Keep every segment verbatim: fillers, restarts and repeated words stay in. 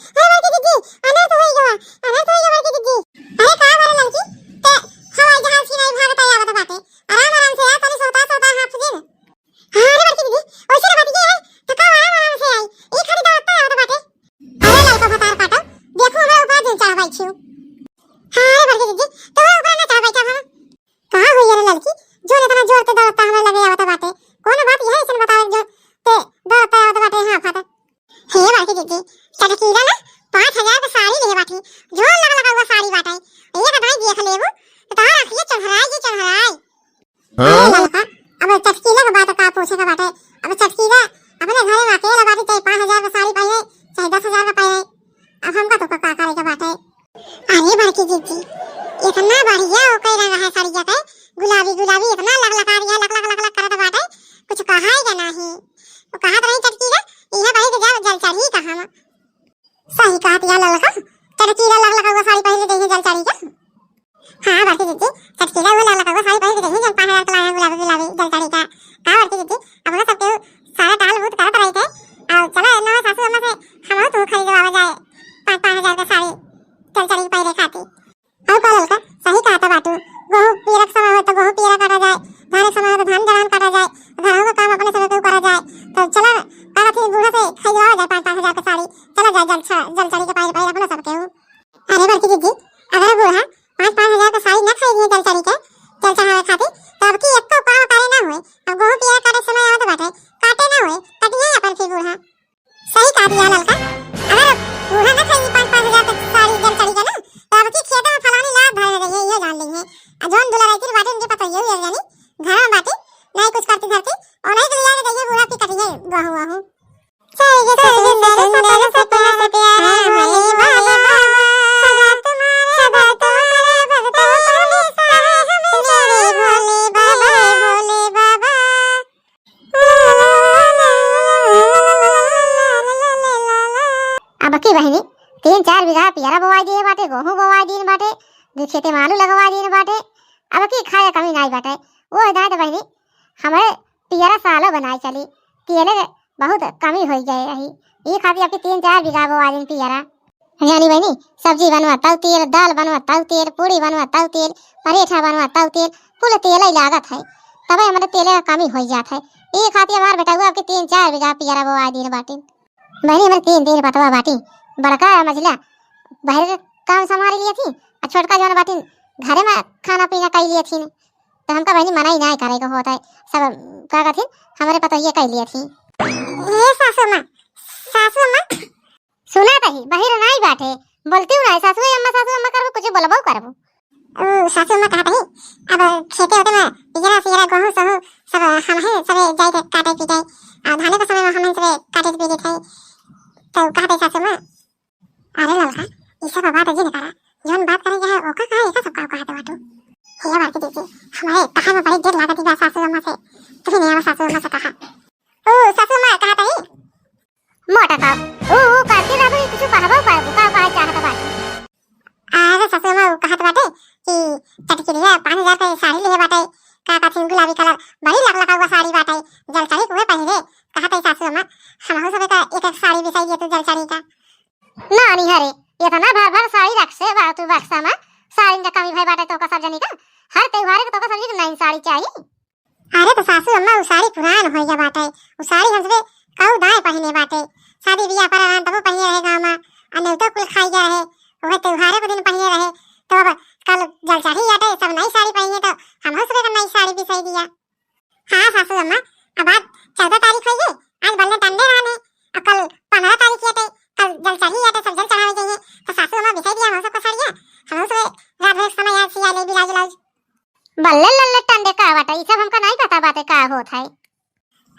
अरे बड़की दीदी, अनर्थ होई गवा, अनर्थ होई गवा बड़की दीदी। अरे का करे ललकी, ते हवाई जहाज की नाई भागत आवत बाटे। आराम आराम से आ, तनी सोता सोता हाथ दिन। हाँ रे बड़की दीदी, ओइसे ना बतिये है, तो का आराम आराम से आई, ई खाली दौड़ता आवत बाटे। अरे ललका भतार काटो, देखो हमरा ऊपर जिन चढ़ बैठी हो। हाँ रे बड़की दीदी, तो ऊपर ना चढ़ बैठा हम। का होई रे ललकी, जो इतना जोर से दौड़ता हमरा लगे आवत बाटे? कौन बात यह ऐसन बतावे जो ते दौड़ता आवत बाटे? हाँ फादर। हे बड़की दीदी, चटकीला ना पाँच हजार के साड़ी ले बाटी, जो लग लगा हुआ साड़ी बाटे, एक दाई देख लेबू तो तोहार आँखिया चढ़राई जी चढ़राई। हाँ? अरे ललका, अब चटकीला के बात का पूछे का बाटे? अब चटकीला अपने घरे में अकेला बाटी, चाहे पाँच हजार का साड़ी पहने, चाहे दस हजार का पहने, अब हमका तो का करे के बाटे? अरे बड़की जीजी, इतना बढ़िया ओकर रंग है साड़िया के, गुलाबी गुलाबी, इतना लकलका रिया, लक लक लक लक करत बाटे, कुछ कहाई का नाही। वो कहत रही चटकीला, इहाँ बही के जल, जल चढ़ी का हम। सही कहत या ललका, चटकीला लकलका हुआ साड़ी पहन के जइहे जल चढ़ी का। हाँ बड़की जीजी, चटकीला वो लकलका हुआ साड़ी पहन के जइहे जल, पाँच हजार के लाए हैं गुलाबी गुलाबी जल चढ़ी का। का बड़की जीजी, अब हम सबके सारा टाल बूत करत रही थे, और चला नवा सासू अम्मा से हम तो खरीदवावा जाए पाँच पाँच हजार का साड़ी जल चढ़ी के पहने खातिर। अरे का ललका, सही कहत बाटू। गोहूँ पियरक समय हो तो गोहूँ पियरा काटा जाए, धान के समय हो तो धान जवान काटा जाए, घरों का काम अपने समय पे करा जाए। तो चला, का कहत ही बूढ़ा से खरीदवावा जाए पाँच पाँच हजार के साड़ी। चला जाए जल छ-, जल चढ़ी के पाए पाए अपना सबके हो। अरे बड़की जीजी, अगर बूढ़ा पाँच पाँच हजार के साड़ी न खरीदिए जल चढ़ी के, जल चढ़ावे खातिर, तो अब की एको काम करे ना होए। अब गोहूँ पियरा काटे समय आवत बाटे, काटे ना होए, कटिए अपन फिर बूढ़ा। सही कहा दिया ललका। अगर बूढ़ा न खरीदी पाँच पाँच हजार के साड़ी जल चढ़ी के ना, तो अब की खेत में फलानी लात भरे रही है, ये जान ली है। आ जौन दुलाराइती बाटे उनके पता ये हुई जानी, घर में बाटे, नहीं कुछ करती धरती, और नहीं तो लिया के जाइए बूढ़ा की कटी है, गहूँ वहूँ। चल ये सुंदर सपना से प्यारा भोले बाबा, सदा तुम्हारे भक्तों का हमेशा है मेरे भोले बाबा, भोले बाबा। अब की बहिनी, तीन चार बीघा पियरा बोवाई दिए बाटे, गोहूँ बोवाई दीन बाटे, दू खेते में आलू लगवाई दीन बाटे। अब की खाए कमी नाई बाटे। वो दाद बहिनी, हमरे पियरा सालो बनाई चली, तेले के बहुत कमी होई गए रही। ई खातिर अब की तीन चार बीघा बोवाई दीन पियरा। जानी बहिनी, सब्जी बनवा तउ तेल, दाल बनवा तउ तेल, पूड़ी बनवा तउ तेल, परेठा बनवा तउ तेल, कुल तेल ही लागत है, तबे हमरे तेले का कमी होई जात है। ई खातिर हमार बेटउआ अब की तीन चार बीघा पियरा बोवाई दीन बाटिन। बहिनी, हमरे तीन दिन पतवा बाटी, बड़का मझिला बाहर के काम संभाल लिया थी, आ छोटका जौन बाटिन घरे में खाना पीना कई लिया थी। तो हमका बहिनी मना ही ना करे के होत है, सब का कहथिन हमरे पतोहिए कई लिया थी। ए सासू माँ, सासू माँ, सुना तही, बहिर नाई बाटे, बोलती हूँ ना, सासू अम्मा, सासू अम्मा करबो, कुछ बोलबो करबो। ओ, सासू अम्मा कहत ही, अब खेते होते में पियरा सियरा गोहूँ सोहू सब हम ही सबे जाई के काटे पीटे, आ धाने के समय में हम ही सबे काटे पीटे थे। तो कहत ही सासू अम्मा, अरे ललका, ई सब बात जिन करा, जौन बात करे के है, ओका कहा, एका सब का कहत बाटू। हे बड़की दीदी, हमरे कहा में बड़ी देर लागत बा सासू अम्मा से, तू ही नहीं आवा सासू अम्मा से कहा। ओ, सासू अम्मा कहत ही, मोटा का, ऊ, ऊ करती रहबू, ई कुछ कहबो करबू, का कहे चाहत बाटे? अरे सासू अम्मा, ऊ कहत बाटे कि चटकिलिया पाँच हजार के साड़ी लिहे बाटे, का कहथिन गुलाबी कलर, बड़ी लकलका हुआ साड़ी बाटे, जल चढ़ी के उहे पहिरे, कहत है सासू अम्मा, हमहू सबे का एक एक साड़ी बिसाई दिए तू जल चढ़ी का। नानी हरे, इतना भर भर साड़ी रख से बा तू बक्सा में, साड़िन का कमी भई बाटे तो का सब जनी का, हर त्योहार के तो का सब जनी का नई साड़ी चाही। अरे तो सासू अम्मा, उ साड़ी पुरान होइ गया बाटे, उ साड़ी हम सबे कऊ दाएं पहिने बाटे, शादी बियाह पर रहन तबो पहिने रहे गाँव में, आ नेवतो कुल खाई गया रहे, वह त्योहारे के दिन पहिने रहे, तो अब कल जल चढ़ी आटे, सब नई साड़ी पहिने, तो हम सबे का नई साड़ी बिसाई दिया। हाँ सासू अम्मा, अब आज चौदह तारीख होइ गई, आज बल्ले टंडे रहने, और कल पन्द्रह तारीख आटे, कल जल चढ़ी आटे, सब जल चढ़ावे जाइए, तो सासू अम्मा बिसाई दिया हम सबका साड़िया, हम सबे रात भर समय आज सिया ले ब्लाउज व्लाउज। बल्ले लल्ले टंडे का बाटे, ई सब हमका नाई पता बाटे का होत है।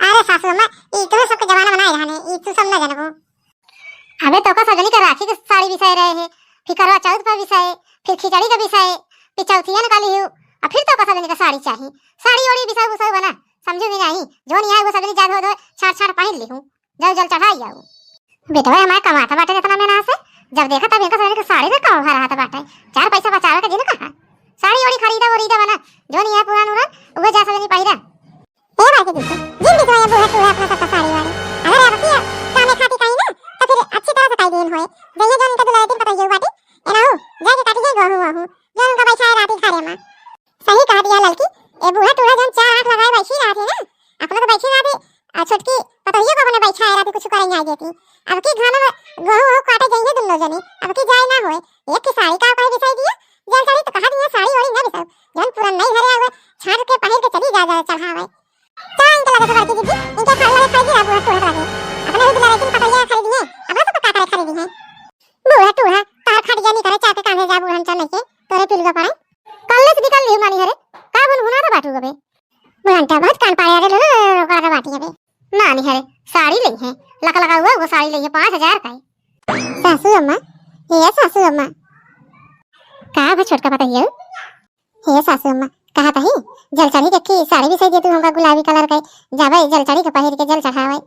अरे सासू अम्मा, ई तू सबके जमाना बनाए रहने, ई तू सब न जनबू। अबे तो का सजनी के राखी के साड़ी बिसाए रहे है, फिर करवा चौथ पर बिसाए, फिर खिचड़ी के बिसाए, फिर चौथियन का लिहू, और फिर तो का सजनी के साड़ी चाही। साड़ी ओड़ी बिसाऊ बुसाऊ बना, समझू भी नहीं, जो नहीं आए वो सजनी जाग हो दो, छाड़ छाड़ पहिन लिहू। जाऊ जल चढ़ाई जाऊ। बेटवा हमारे कमात बाटे इतना मेहनत से, जब देखा तब इनका सबके साड़ी में कम भर रहत बाटे। चार पैसा बचावे के जिन कहा। साड़ी ओड़ी खरीदा ओरीदा बना, जो नहीं है पुरान उरान, उहे जा सजनी पहिरा। ए बाकी दीदी, जिन बिचवा ये बूढ़ा टूढ़ा अपना सबका साड़ी वाड़ी। अगर अब की कामे खाती कहीं ना, तो फिर अच्छी तरह से कई दिन होए। जइहे जौन इनका दुलारे दिन पतइयो बाटी, ए रहू, जाके काटी जाए गहूं वहूं, जौन उनका बैठाए राती घरे मा। सही कहा दिया ललकी, ए बूढ़ा टूढ़ा जौन चार आठ लगाए बैठी रहत है ना, अपना तो बैठी रहत है, आ छोटकी पतोहिया को अपने बैठाए रहती, कुछ करे नहीं देती। अब की घाम में गहूं वहूं काटे जइहे दुनो जनी, अब की जाए ना होए। एक की साड़ी का कहे बिसाई दिया, जल चढ़ी तो कहा दिया साड़ी ओड़ी ना बिसाऊ, जौन पुरान नहीं हरे आवे, छाट के पहिर के चली जा, जा चढ़ावे। का इनके लगे तो बड़की दीदी, इनके खाली लगे खाई दिया बूढ़ा टूढ़ा लगे। अपने ही दुलारे दिन पतोहिया खरीदी है, अपना सब का करे खरीदी है। बूढ़ा टूढ़ा, तार खटिया नहीं करे, चापे कांधे जा बूढ़न चल लेके, तोरे पिलुआ पड़े। कल्ले से निकल लियो मानी हरे, का बुनबुना तो बाटू गबे। बुढ़ंटा बहुत कान पाड़े रे, लो, लो, लो, लो, करके बाटी हवे। मानी हरे, साड़ी लई है, लक लका हुआ वो साड़ी लई है, पाँच हजार का है। सासू अम्मा, हे सासू अम्मा। का भा छोटका पतोहियो? हे सासू अम्मा, कहा तही, जल चढ़ी के की साड़ी बिसाई दे तू हमका गुलाबी कलर के, जाबे जल चढ़ी के पहिर के जल चढ़ावे।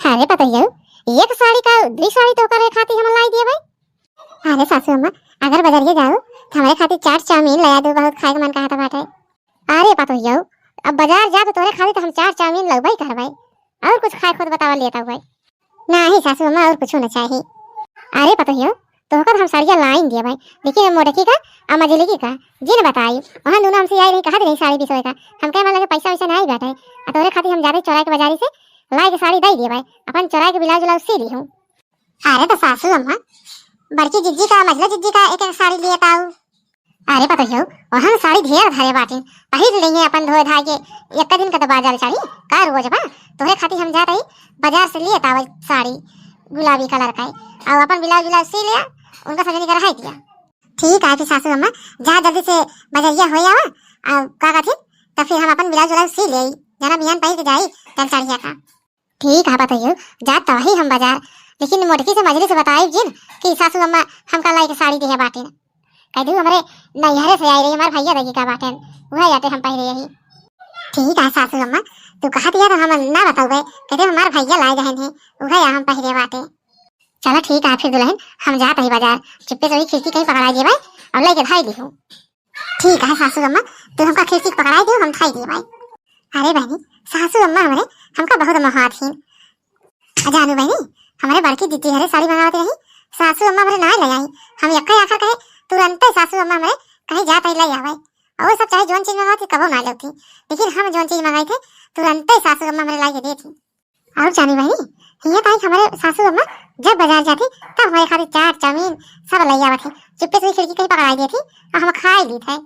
अरे पतोहियो, एक साड़ी का दुई साड़ी तो करे खाती हम लाई दिए भाई। अरे सासू अम्मा, अगर बजरिया जाओ, तो हमरे खातिर चाट चाउमीन ले आ दो, बहुत खाए के मन कहत बाटे। अरे पतोहियो, अब बाजार जा तो तोरे खातिर तो हम चाट चाउमीन लउबे करबै। और कुछ खाए खुद बतावा लेता हुआ। नाही सासू अम्मा, और कुछ न चाही। अरे पतोहियो, तोहका तो हम साड़िया लाइन दिया भाई, लेकिन मोटकी का आ मझिलकी का जिन बताई। वहाँ दोनों हमसे आई रही, कहा रही साड़ी बिसोए का, हमके मन लगे पैसा वैसा नाही बाटे। आ तोरे खातिर हम जाते चौराहे के बाजारी से लाई के साड़ी दे दिए भाई, अपन चौराहे के ब्लाउज उलाउज सी ली हूँ। अरे तो सासू अम्मा, बड़की जिज्जी का, मझला जिज्जी का एक एक साड़ी लिए ताऊ। अरे पतोहियो, वहाँ साड़ी ढेर धरे बाटिन, पहिर लेंगे अपन धोए धाए के, एक दिन का तो बाजार साड़ी का रोज बा, तोहरे खातिर हम जात हई बाजार से लिए तावल साड़ी गुलाबी कलर का, और अपन ब्लाउज उलाउज सी लिया, उनका सजनी का रहाई दिया। ठीक है फिर सासू अम्मा, जा जल्दी से बजरिया हो आवा, और का कथी, तो फिर हम अपन ब्लाउज उलाउज सी ले, जाना बिहान पहिर के जाई जल साड़िया का। ठीक है पतोहियो, जात तो वही हम बाजार, लेकिन मोटकी से मझली से बताई जिन कि सासू अम्मा हमका लाई के साड़ी दिहे बाटिन। कह दू हमरे नैहरे से आई रही, हमार भैया देखी का बाटेन, वह जाते हम पहिरे यही। ठीक है सासू अम्मा, तू कहा दिया तो हम ना बताऊबे, कहते हमार भैया लाई रहन है, वह या हम पहिरे बाटे। चला ठीक है फिर दुल्हन, हम जात ही बाजार, चुप्पे से वही खिड़की कहीं पकड़ाई देबे और लेके धाई दी हूँ। ठीक है सासू अम्मा, तू हमका खिड़की पकड़ाई दियो, हम धाई दिए भाई। अरे बहनी, सासू अम्मा हमरे हमका बहुत मोहात ही। आ जानू बहनी, हमरे बड़की दीदी हरे साड़ी मंगावत रही, सासू अम्मा हमरे ना ले आई। हम यक्का आखा कहे, तुरंते सासू अम्मा हमरे कहीं जात ही ले आवे। और सब चाहे जौन चीज मंगावत ही, कबो ना लौटी, लेकिन हम जौन चीज मंगाई थे, तुरंते सासू अम्मा हमरे लाई के देती। और जानी बहनी, हिया ताई हमारे सासू अम्मा जब बाजार जाती, तब हमारे खातिर चाट, चाउमीन सब ले आवत थी। चुप्पे से खिड़की कहीं पकड़ाई देती और हम खाई ली थे।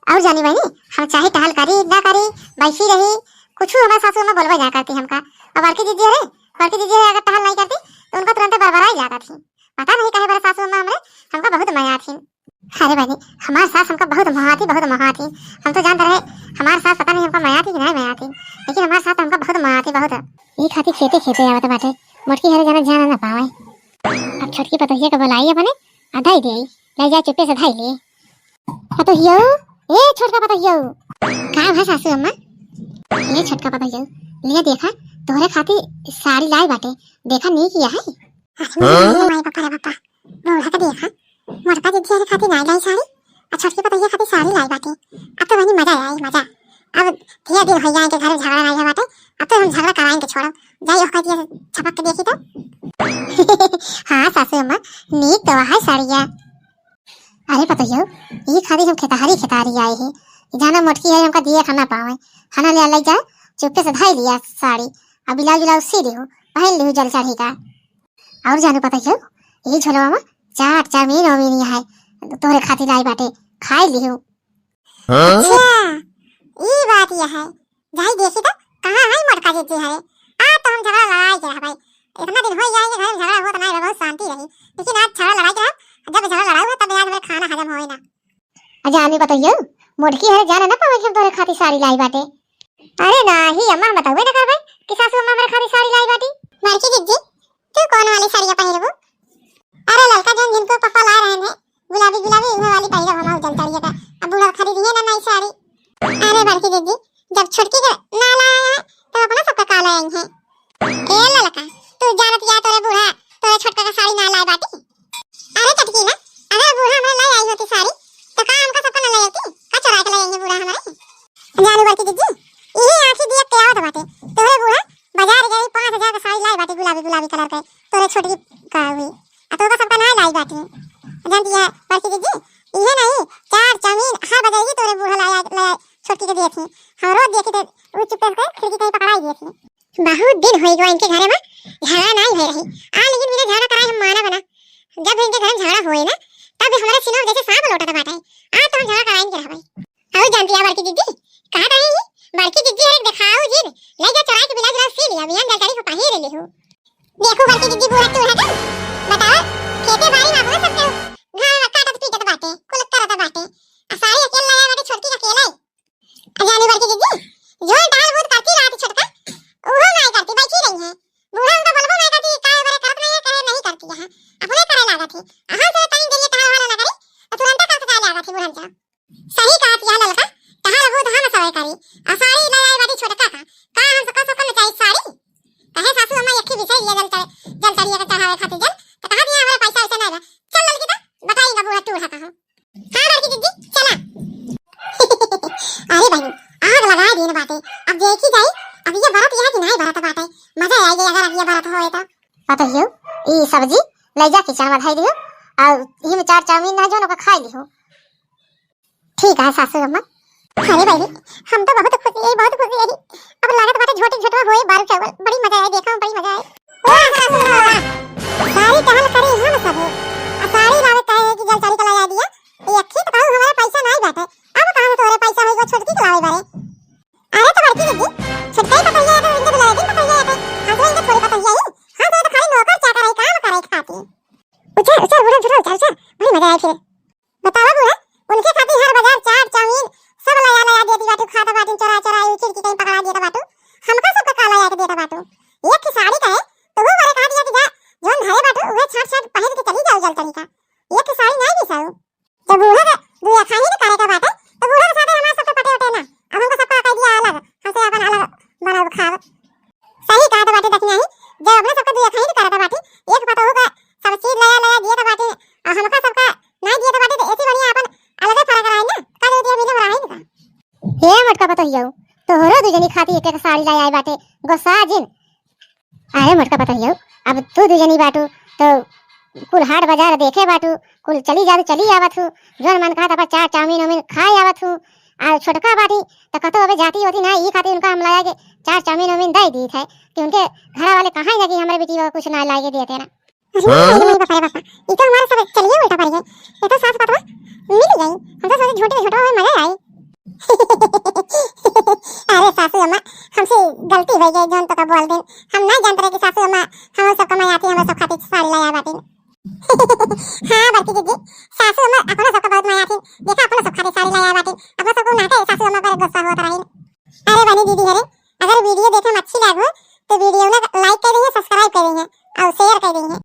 और जानी बहनी, हम चाहे टहल करी ना करी, बैठी रही, कुछ हमारे सासू अम्मा बोलबे ना करती हमका। और बड़की दीदी रे, बड़की दीदी रे अगर टहल नहीं करती, तो उनका तुरंत बरबराई जाता थी। पता नहीं काहे बड़े सासू अम्मा हमरे, हमका बहुत मया थी। अरे बहनी, हमार सास हमका बहुत मोहाती, बहुत मोहाती। हम तो जानते रहे, हमार सास पता नहीं हमका मयाती कि नहीं मयाती, लेकिन हमार सास हमका बहुत मोहाती, बहुत। ई खातिर खेते खेते आवत बाटे, मोटकी हरे जाना जाना ना पावे। अब छोटकी पतोहिया के बुलाई अपने, आ धाई दे, ले जा चुप्पे से धाई ले। पतोहियो, ए छोटका पतोहियो। का भा सासू अम्मा? ए छोटका पतोहियो, ले देखा, तोहरे खातिर साड़ी लाई बाटे, देखा नीक या है। अरे हाँ? माई बापा रे बापा, बूढ़ा के देखा, मोटका दीदी के खातिर नाई लाई साड़ी, आ छोटकी पतोहिया खातिर साड़ी लाई बाटे। अब तो बहनी मजा आई, मजा। अब ढेर दिन हो गया इनके घर में झगड़ा नाई है बाटे, अब तो हम झगड़ा कराएंगे, छोड़ो। जाई ओका दिया छपक के देखी तो। हाँ सासू अम्मा, नीक तो है साड़िया। अरे पतोहियो, ई खातिर हम खेतहारी खेतहारी आई ही। जाना मोटकी है, हमका दिए खाना पावे, खाना ले लाई जा, चुप्पे से धाई लिया साड़ी, अब ब्लाउज उलाउज सी लिहू, पहन लिहू जल चढ़ी का। और जानू पता क्यों? ई झोलवा में चाट, चाउमीन, ओमीन है, तोहरे खातिर लाई बाटे, खाई लिहू। हाँ? अच्छा, ई बात यह है। जाई देखी तो, कहाँ है मोटका जीजी हरे? आज तो हम झगड़ा लड़ाई के रहबै। इतना दिन हो गया है कि घर में झगड़ा होत ना है, बहुत शांति रही। लेकिन आज झगड़ा लड़ाई के रहब, जब झगड़ा लड़ाई हुआ, तब आज हमारे खाना हजम होए ना। अच्छा, आमी बताइयो, मोटकी हरे जाने ना पावे कि हम तोहरे खातिर साड़ी लाई बाटे। अरे नाही अम्मा, हम बतावे ना करबे कि सासू अम्मा हमरे खातिर साड़ी लाई बाटी। बड़की जिज्जी, तू कौन वाली साड़िया पहिरबू? अरे ललका जौन जिनको पापा लाए रहे हैं, गुलाबी गुलाबी, उहे वाली पहिरब हम, उजल साड़िया का। अब बूढ़ा खरीदी है ना नई साड़ी। अरे बड़की जिज्जी, जब छोटकी का ना लाया है, तब अपना सबका का लाए हैं। ए ललका, तू जानत या तोरे बूढ़ा तोरे छोटका का साड़ी ना लाए बाटी? अरे चटकीला, अगर बूढ़ा हमरा लाई आई होती साड़ी, तो का हमका सबका ना लाई आती? का चोराए के लाई आई है बूढ़ा हमारे? जानू बड़की जिज्जी, इही आँखी दिया के आवत बाटे। तोहरे बूढ़ा बाजार गई, पाँच हजार का साड़ी लाई बाटे गुलाबी गुलाबी कलर के, तोरे छोटकी का हुई। आई बाटी। जानती है बड़की दीदी, इहे नहीं, चाट चाउमीन हर बजाई तोरे बूढ़ा लाया, लाया छोटकी के दिए थी। हम रोज देखी थे, वो चुपके से खिड़की कहीं पकड़ाई दिए थी। बहुत दिन होई गवा इनके घरे में झगड़ा नहीं होए रही। आ लेकिन मेरे झगड़ा कराए हम माना बना। जब इनके घर में झगड़ा होए ना, तब हमारे सिनों जैसे सांप लोटत बाटे। आज तो हम झगड़ा कराए के रहबे। और जानती है बड़की दीदी, कहा रही बड़की दीदी, अरे दिखाओ जी, ले जा चोराई के ब्लाउज व्लाउज सी लिया, बिहान जल चढ़ी को पहिर ले हो। देखो बड़की दीदी, बूढ़ा टूढ़ा का बताओ, खेते बाड़ी में अपना सबके घाम काटत पीटत बाटे, कुल करत बाटे। आ साड़ी अकेले लाया बाटे, छोटकी का अकेले। आ जानी बड़की दीदी, जो डाल बूद करती रहती छोटका, उहो नाय करती, बैठी रही है। बूढ़ा उनका बोलबो नाय करती, काहे बरे करत नहीं है, कहे नहीं करती है, अपने करे लागत है। अहाँ से तनी देर ये टहल वाला ना करी, तो तुरंत कल से जाए लागत है बूढ़ा जा। सही कहत यह ललका, टहल बूद हम सवे करी। आ साड़ी ले आई बाटी छोटका का, का हम सका सका में चाहिए साड़ी? कहे सासू अम्मा यक्खी बिछाई लिया जल चढ़े, जल चढ़िया के चढ़ावे खातिर जल, तो कहा दिया हमारे पैसा वैसा नहीं बा। चल ललकी तो बताई ना बूढ़ा टूढ़ा का हो। हाँ बड़की दीदी, चला। अरे बहन, आग लगाए दिन बाटे, अब देखी जाई, अब ये बरत यहाँ कि नहीं बरत बाटे। मजा आई जाई अगर अब ये बरत होए तो। पतोहियो, ई सब्जी ले जा किचन में धई दियो, और ये में चाट चाउमीन ना जो ना खाई लियो। ठीक है सासू अम्मा। अरे बहनी, हम तो बहुत खुशी है, बहुत खुशी है। अब लागत बाटे झोटी झोटवा होए बारू चावल, बड़ी मजा आए, देखा बड़ी मजा आए। ओ सासू अम्मा, सारी टहल करी हम सब। आ साड़ी लावे कहे कि जल साड़ी का लगा दिया। ये अक्खी तो कहू हमारे पैसा नहीं बाटे। अब कहाँ से तोरे पैसा होई, वो छोटकी के लावे बारे। अरे तो बड़की दीदी, छोटका ही पतोहिया है तो इनके दुलारे दिन पतोहिया है तो। हम तो इनके थोड़ी पतोहिया ही। हम तो खाली नौकर चाकर है, काम करे खाती। उचर, उचर, बूढ़ा झूठा उचर, उचर। बड़ी मजा आए फिर। बतावा बूढ़ा, उनके खातिर हर बाजार चाट, चाउमीन सब लाया, लाया देती बाटू, खात बाटू, चोरा, चोरा, ई खिड़की कहीं पकड़ा देता बाटू। हमका सबका का लाया के देता बाटू? एक की साड़ी कहे, तो वो बारे कहा दिया कि जा, जौन धरे बाटू, उहे छाट, छाट पहिर के चली जाओ जल तरीका। एक की साड़ी नहीं दिसाऊ। जब बूढ़ा का दुई अखानी के करे का बाटे, तो बूढ़ा के साथे हमार सबके पटे उटे ना। अब हमका सबका कह दिया अलग, हमसे अपन अलग बनाओ खाब। सही कहत बाटे दखिया ही, जब अपने सबका दुई अखानी के करत बाटे, एक पतोहू का सब चीज लाया, लाया दिए तो बाटे, और हमका सबका नहीं दिए तो बाटे, तो ऐसे बढ़िया अपन अलगे फरक रहे ना, कल उठिया मिले रहे ना। हे मोटका पतोहिया, तोहरो दू जनी खातिर एक एक साड़ी लाया बाटे, गोसा जिन। अरे मोटका पतोहियो, अब तू दू जनी बाटू, तो कुल हाट बाजार देखे बाटू, कुल चली जातू, चली आवत हूँ, जौन मन कहत अपन चाट चाउमीन उमीन खाए आवत हूँ। आ छोटका बाटी, तो कतो अबे जाती होती ना, ई खातिर उनका हम लाया के चाट चाउमीन उमीन दे दी थे, कि उनके घर वाले कहाँ ना कि हमारे बेटी को कुछ ना लाए के दिए थे ना। अरे हाँ? नहीं, नहीं, बताए बापा, ये तो हमारे सब चलिए उल्टा पड़ गए। ये तो सास पतवा मिल गई, हम तो सोचे झूठी झूठा में मजा आई। अरे सासू अम्मा, हमसे गलती हो गई, जौन तो का बोल देन,